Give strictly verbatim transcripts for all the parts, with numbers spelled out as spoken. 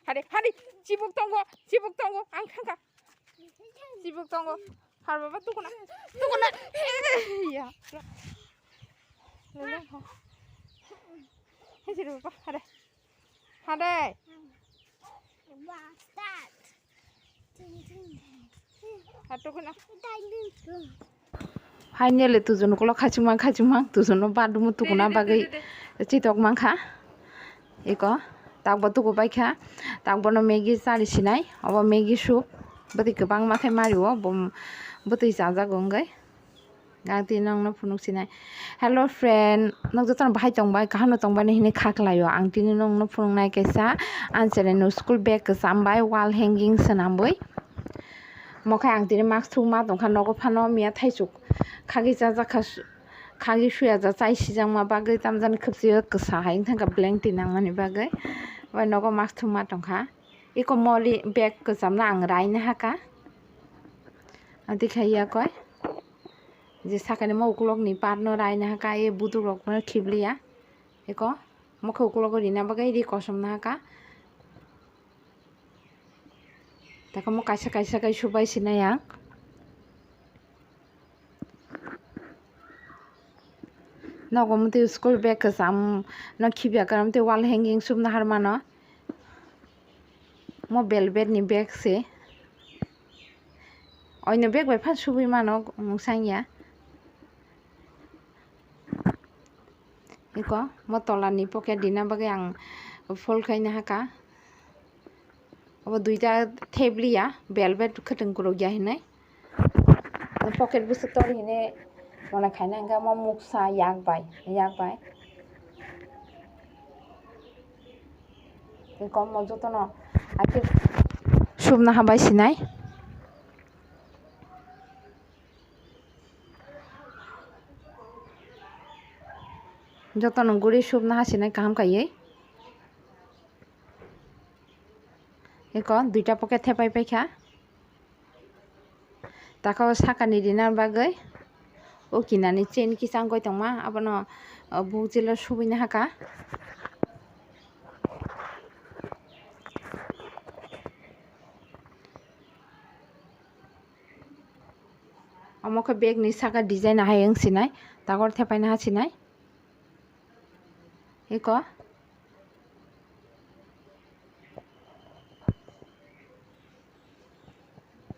Hade, hade, chibuk tongo, chibuk tongo, ang thangkha. Chibuk tongo. Har baba tukuna, tukuna. Ya. Lele, ha. Hei, chibuk baba, hade. Hade. Bastard. Finally tujon ukulok khachimang khachimang tujon no bathroom tukuna bagwi chitok mankha. Iko takbo tuku baikha, takbo no Maggie chari sinai, obo Maggie soup bwtwi kwbangma khe mario, bo bwtwi chajago wngwi. Ang tini nongno phunuk sinai. Hello friend, nok jotono bahai tongbai, kaham no tongbai hinwi kha khlaio. Ang tini nongno phunuknai kaisa, ang chwraino school bag kwcham bai wall hanging swnambwi. Mokhai ang tini mask thukma tongkha, nogo phano miya thaisuk khagwi chajakha, khagwi suya ja chai sijakma bagwi tamjani khwpsio kwsa hai wngkha blanket nangmani bagwi. Bai nogo mask thukma tongkha. Iko moli bag kwchamno ang raina haka. Adi khai ya koi. Je sakani mo ukulok ni part no raina haka, e buduk rok no khibliya. Eko mokhe ukulok rina bagwi ri kosom na haka. Taka mo kaisa kaisa kai subai sinai ang. Nogo motwi school bag kwcham no khibya karam tei wall hanging sub nahar mano. Mo velvet ni bag se. Oino bag bai phan subui mano, mungsang ya. Iko mo tola ni pocket rina bagwi ang fold khaina haka. Obo duita thebliya, velvet khwtwng kwrwk ya hinwi. Pocket bwswk tor hinwi mona khaina hwnkhe omo muksa yak bai, yak bai. Tei kom mo jotono akhe subna habai sinai. Jotono guri subna ha sinai kaham kaiwi. Eko duita pocket thepai paikha. Tako sakani rina bagwi o kinani chain kisa wngwi tongma, abono, o, bukjilo subuina haka. Omo khe bag ni saka design ahai wng sinai, tako thepaina ha sinai. Eko.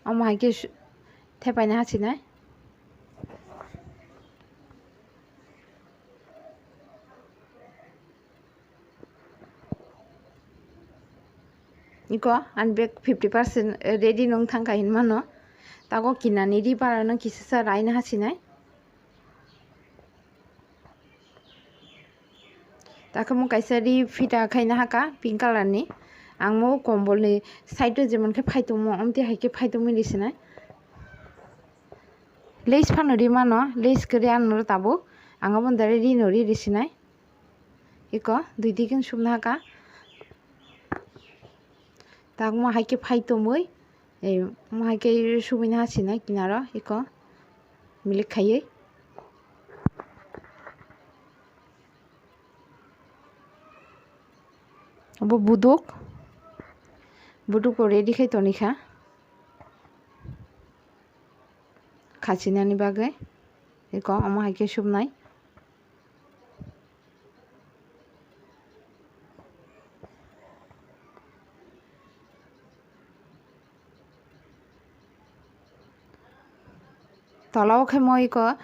Omo hai khe su-, thepaina ha sinai. Iko ani bag fifty percent ready nung thangkha hinmano. Tago kinani ri para no kisasa raina ha sinai. Takhe mo kaisa ri phita khaina haka pink color ni. Ang mo kombol ni side o jemon khe phai tongmo, omti hai khe phai tongmani sinai. Lace phano ri mano, lace kwrwi ano tabuk. Ang abo dare ri no ri ri sinai. Iko dui dikin subna haka. Tak mo hai khe phai tongwi, eh, mo hai khe subuina ha sinai kinaro iko milik khaiwi. Obo buduk, buduk bo ready khai toni kha khachinani bagwi. Iko omo hai khe subnai. Tola o khe mo iko,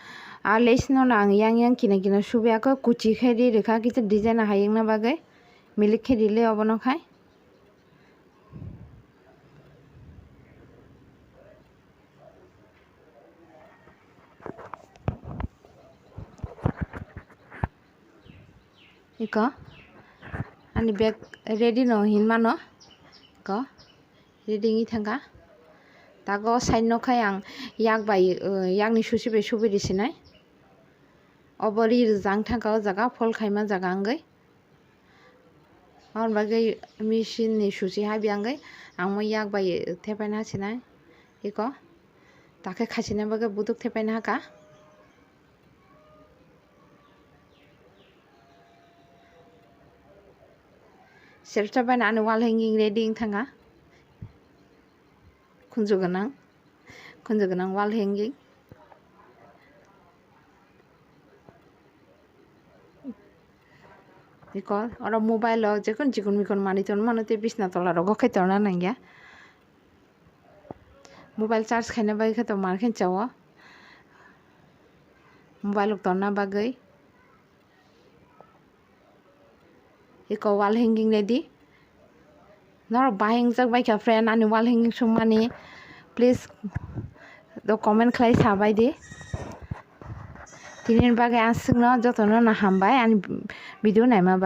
a lace no ang yang yang kina kina subi ako kuchi khe ri rikha, kisa design hai wngna bagwi milik khe rile obono khai. Iko ani bag ready no hinmano. Iko ready wngwi thangkha. Tago side no khai ang yak bai, uh, yakni susi bai subi risinai. Obo ri rwjang thangkha o jaga, fold khaima jaga wngwi. Aboni bagwi machine ni susi hai biyangwi ang mo yak bai thepaina sinai. Iko takhe khachina bagwi buduk thepaina haka. Shelf bai ani wall hanging ready wng thanga. Khunju gwnang, khunju gwnang wall hanging. Iko oro mobile o jekon jikon mikon manwi ton mano tei bisna tola rogo khai torna nangya. Mobile charge khaina bagwi khe to mar khe chawo. Mobile rok torna bagwi. Iko wall hanging ready. Norok bahai wngjak bai kha friend ani wall hanging sungmani, please do comment khlai sa bai di. Tini bagwi aswkno jotono no hambai ani video naima bagwi.